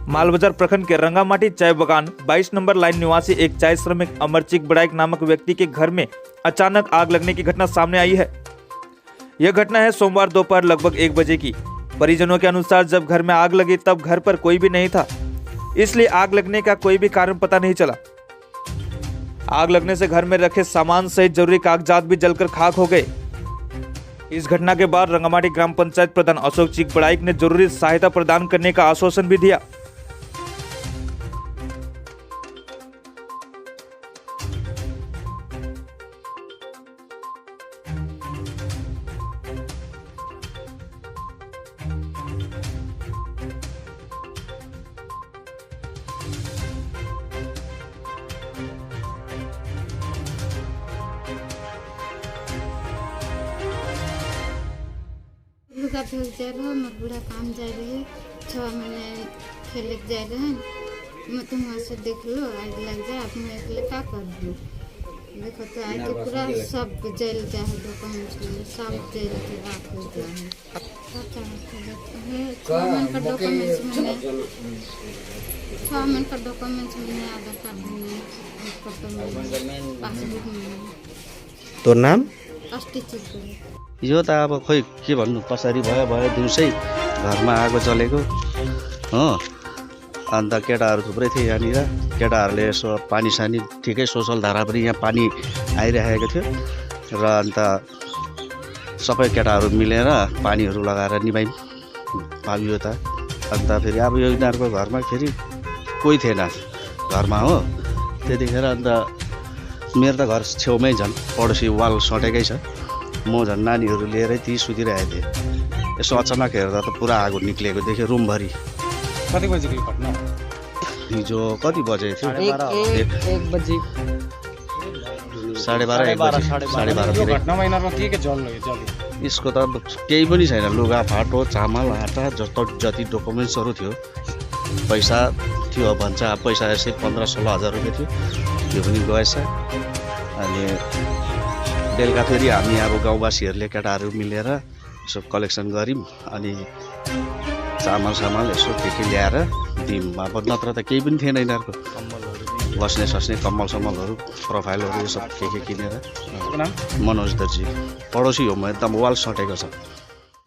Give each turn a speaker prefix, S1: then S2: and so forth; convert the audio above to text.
S1: मालबाजार प्रखंड के रंगामाटी चाय बागान 22 नंबर लाइन निवासी एक चाय श्रमिक अमरचीक बड़ाइक नामक व्यक्ति के घर में अचानक आग लगने की घटना सामने आई है। यह घटना है सोमवार दोपहर लगभग 1 बजे की। परिजनों के अनुसार जब घर में आग लगी तब घर पर कोई भी नहीं था, इसलिए आग लगने का कोई भी कारण पता नहीं चला। आग लगने से घर में रखे सामान सहित जरूरी कागजात भी जलकर खाक हो गए। इस घटना के बाद रंगामाटी ग्राम पंचायत प्रधान अशोक चीक बड़ाइक ने जरूरी सहायता प्रदान करने का आश्वासन भी दिया।
S2: लुगा धोक जा रहा मोर बूढ़ा काम जा रहे 6 महीने खेले जा रहे हैं। मैं तुम वहाँ से देख लो आग लग जाए अपने अकेले क्या कर दूँ। देखो तो आज पूरा सब जल जा है डॉक्यूमेंट्स में सब जल के राख हो गया है। 6 महीने का डॉक्यूमेंट्स मैंने 6 महीने का डॉक्यूमेंट्स मैंने आधार कार्ड में पासबुक में।
S3: तोर नाम
S2: अस्टी चीज
S3: यो त अब खोइ के भन्नु पछाडि भयो दिउँसै घरमा आगो जलेको हो। अन्त केटाहरू थुप्रै थिए यहाँनिर। केटाहरूले यसो पानी सानी ठिकै सोसल धारा पनि यहाँ पानी आइरहेको थियो र अन्त सबै केटाहरू मिलेर पानीहरू लगाएर निभाइम पाइयो त। अन्त फेरि अब यो यिनीहरूको घरमा फेरि कोही थिएन घरमा हो। त्यतिखेर अन्त मेरो त घर छेउमै झन् पडोसी वाल सटेकै छ। म झन् नानीहरू लिएरै ती सुतिरहेको थिएँ। यसो अचानक हेर्दा त पुरा आगो निक्लिएको देखेँ रुमभरि।
S4: कति बजेको घटना?
S3: हिजो कति बजे थियो?
S4: 1 बजे
S3: 12:30 बजे।
S4: घटनामा यिनीहरूमा के जल्यो?
S3: यसको त केही पनि छैन। लुगा फाटो चामल आटा जति डकुमेन्ट्सहरू थियो, पैसा थियो भन्छ। पैसा यसै 15-16 हजार रुपियाँ थियो, त्यो पनि गएछ। अनि बेलुका फेरि हामी अब गाउँवासीहरूले केटाहरू मिलेर यसो कलेक्सन गऱ्यौँ। अनि चामल यसो के ल्याएर दियौँ। अब नत्र त केही पनि थिएन यिनीहरूको। बस्ने सस्ने कम्मलहरू प्रोफाइलहरू यो सब के किनेर। मनोज दर्जी पडोसी हो, म एकदम वाल सटेको छ।